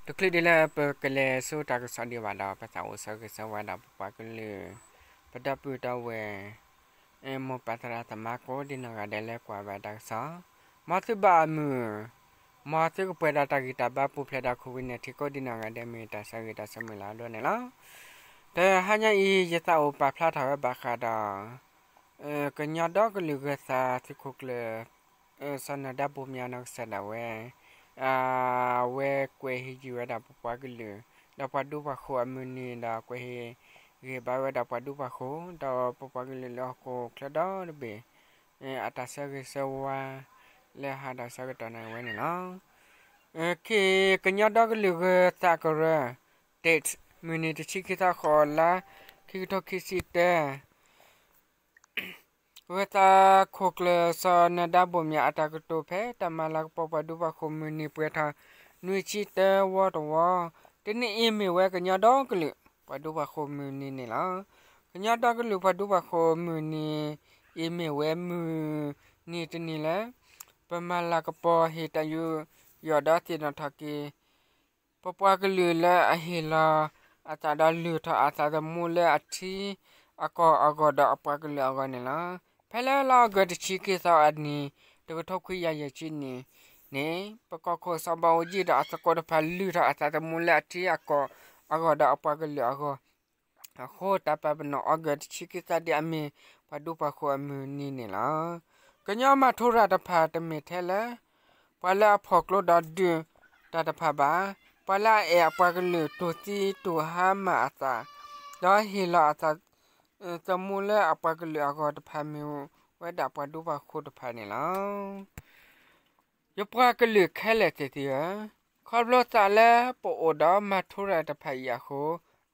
တချုးဒ်လၢပကလဲၤဆူတၢ်ကစီၣ်ဒံးဘၣ်ဒီး ပသးအိၣ်ဆၢဂ့ၤဆၢဝါဒီးပပှၤကလုာ် ပဒီပုၢ်ဒီဝဲၢ် မိၢ်ပၢ်သရၣ်သမါကိးဒ်နီၢ်ဂၤဒဲးလၢကွၢ်ဘၣ်တၢ်ကစီၣ်, မ်သုဘၣ်အမုာ်, မ်သုကပှဲၤဒီးတၢ်ဂံၢ်တၢ်ဘါပူၤဖျဲးဒီး COVID nineteen ကိးဒ်နီၢ်ဂၤဒဲး မ့ၢ်တၢ်ဆၢဂ့ၤတၢ်ဆၢမုၢ်လၢ်ဒိၣ်န့ၣ်လီၤ. တဟါညါအံၤ ယသးအိၣ်ပာ်ဖျါထီၣ်ဝဲဘၣ်ဃးဒီး ကညီဒီကလုာ်ဂၢၤသးသုးခိၣ်ကျၢၢ် စီၤနၢၤဒါဘိၣ်မၠးနီၢ်ကစၢ်ဒၣ်ဝဲ အဝဲကွဲးဟ့ၣ်ယုၢ်ဝဲဒၣ်ပပှၤကလုာ် ဒီးပှၤဒူပှၤဃိၤအမုၢ်နံၤ ဒီးကွဲးဟ့ၣ်ဂံၢ်ဘါဝဲဒၣ်ပှၤဒူပှၤဃိၤ ဒီးပပှၤကလုာ်လၢဟီၣ်ခိၣ်ချၢဒီတဘ့ၣ် အတၢ်ဆၢဂ့ၤဆၢဝါ လၢဟါဒီးဆၢကတီၢ်န့ၣ်ဝဲန့ၣ်လီၤ. ကညီဒီကလုာ်ဂၢၤသးကရၢ date မုၢ်နံၤတဆံခံသီ ဃိးလါ ခံကထိခံဆံတၢ ဂၢၤသးခိၣ်ကျၢၢ်စီၤနၢၤဒါဘိၣ်မၠးအတၢ်ကတိၤဖဲတၢ်မၤလၤကပီၤပှၤဒူပှၤဃိၤမုၢ်နံၤ ပှဲၤထီၣ် နွံဆံတၢဝီတဝီ, တနံၤအံၤမ့ၢ်ဝဲကညီဒီကလုာ်ပှၤဒူပှၤဃိၤမုၢ်နံၤန့ၣ်လီၤ. ကညီဒီကလုာ်ပှၤဒူပှၤဃိၤမုၢ်နံၤအံၤ မ့ၢ်ဝဲမုၢ်နံၤတနံၤလၢ ပမၤလၤကပီၤဟ့ၣ်တၢ်ယူးယီၣ်ဒီးသ့ၣ်နီၣ်ထီၣ်က့ၤ ပပှၤကလုာ်လၢအဟ့ၣ်လီၤအသးဒီးလုၢ်ထီၣ်အသးသမူလၢအထံအကီၢ်အဂီၢ်ဒီးအပှၤကလုာ်အဂီၢ်န့ၣ်လီၤ. ဖဲလၢလါအီကူးတဆံခံသီအနံၤ တကထိခွံကယၤယဲၢ်ဆံနံၣ်န့ၣ် ပကီၢ်ခိၣ်စီၤဘးအူကၠံဒီးအသကိးတဖၣ်လုၢ်ထီၣ်အသးသမူလၢအထံအကီၢ်အဂီၢ်ဒီးအပှၤကလုာ်အဂီၢ် အဃိ တၢ်ပာ်ပနီၣ်အီကူးတဆံခံသီဒ်အမ့ၢ်ပှၤဒူပှၤဃိၤအမုၢ်နံၤန့ၣ်လီၤ. ကညီမၤထူရၤတဖၣ်တမ့ၢ်ထဲလၢ ပှၤလၢအဖီၣ်ကျိဒီးဒုးတၢ်တဖၣ်ဘၣ်. ပှၤလၢအအဲၣ်အပှၤကလုာ်တူၢ်သံတူၢ်ဟါမၢ်အသး ဒီးဟ့ၣ်လီၤအသးသမူလၢအပှၤကလုာ်အဂီၢ်တဖၣ်မ့ၢ်ဝဲဒၣ်ပှၤဒူပှၤဃိၤတဖၣ်န့ၣ်လီၤ. ယပှၤကလုာ်ခဲလၢာ်သ့ၣ်သ့ၣ်ဧၢ, ခီဖျိသးလၢပအိၣ်ဒီးမၤထူရၤတဖၣ်အံၤအဃိ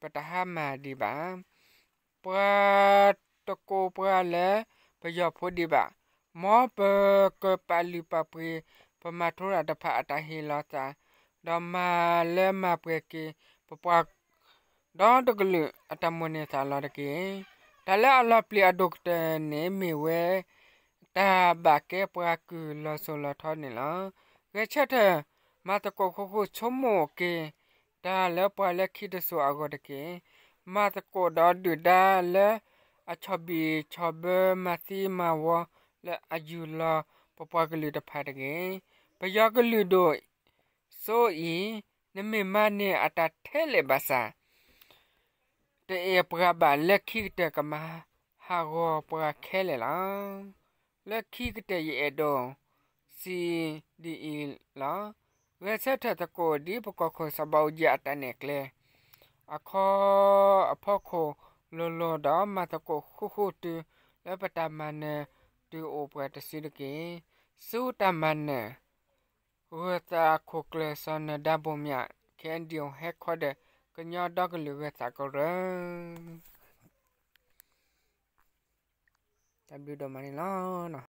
ပတဟါမၢ်ဒံးဘၣ်. ပှၤတကိးပှၤလၢပယီၤဖိဒံးဘၣ်. မ်ပကပာ်လုၢ်ပာ်ပှ့ၤ ပမၤထူရၤတဖၣ်အတၢ်ဟ့ၣ်လီၤသး, ဒီးမၤလၢမၤပှဲၤက့ၤ ပပှၤ ဒီတကလုာ်အတၢ်မိၣ်န့ၢ်သးလီၤတက့ၢ်. တၢ်လၢအလီၤပျံၤအဒိၣ်ကတၢၢ်န့ၣ်မ့ၢ်ဝဲ တၢ်ဘၣ်ကဲပှၤကုၢ်လီၤစိၤလီၤထီန့ၣ်လီၤ. ဂဲၤဆၢထၢၣ် မၤသကိးဃူဃူဆိကမိၣ်က့ၤ တၢ်လၢပှၤလၢခံတစိၤအဂီၢ်တက့ၢ်. မၤသကိးဒီးဒုၣ်ဒါလၢအဆီၣ်ဘံၣ်ဆီၣ်ဘၢမၤသံမၤဝီ လၢအယူၢ်လီၤပပှၤကလုာ်တဖၣ်တဂ့ၤ. ပယီၤကလုာ်ဒိၣ်စိအံၤ နမ့ၢ်မၤန့ၢ်အတၢ်ထဲလဲၣ်ဘၣ်ဆၣ် တအဲၣ်ပှၤဘၣ် လၢခံကတၢၢ်ကမၤဟးဂီၤပှၤခဲလၢာ်လီၤ. လၢခံကတၢၢ်ယအဲၣ်ဒိးစံးဒ်အံၤလီၤ. ဂဲၤဆၢထၢၣ်သကိးဒ်ပကီၢ်ခိၣ်စီၤဘးအူကၠံအတၢ်နဲၣ်ကျဲ အခီအဖီခိၣ်လိၤလိၤဒီး မၤသကိးဃူဃူတုၤလၢပတၢ်မၤနၢၤတုၤအိၣ်ပှဲၤတစုတက့ၢ်. ဆူတၢ်မၤနၢၤ ဂၢၤသးခိၣ်ကျၢၢ်စီၤနၢၤဒါဘိၣ်မၠး ခဲအံၤဒံၣ်အိၣ်ဟဲခီဒီး ကညီဒီကလုာ်ဂၢၤသးကရၢ တၢ်ဘျုးဒိၣ်မးန့ၣ်လီၤ.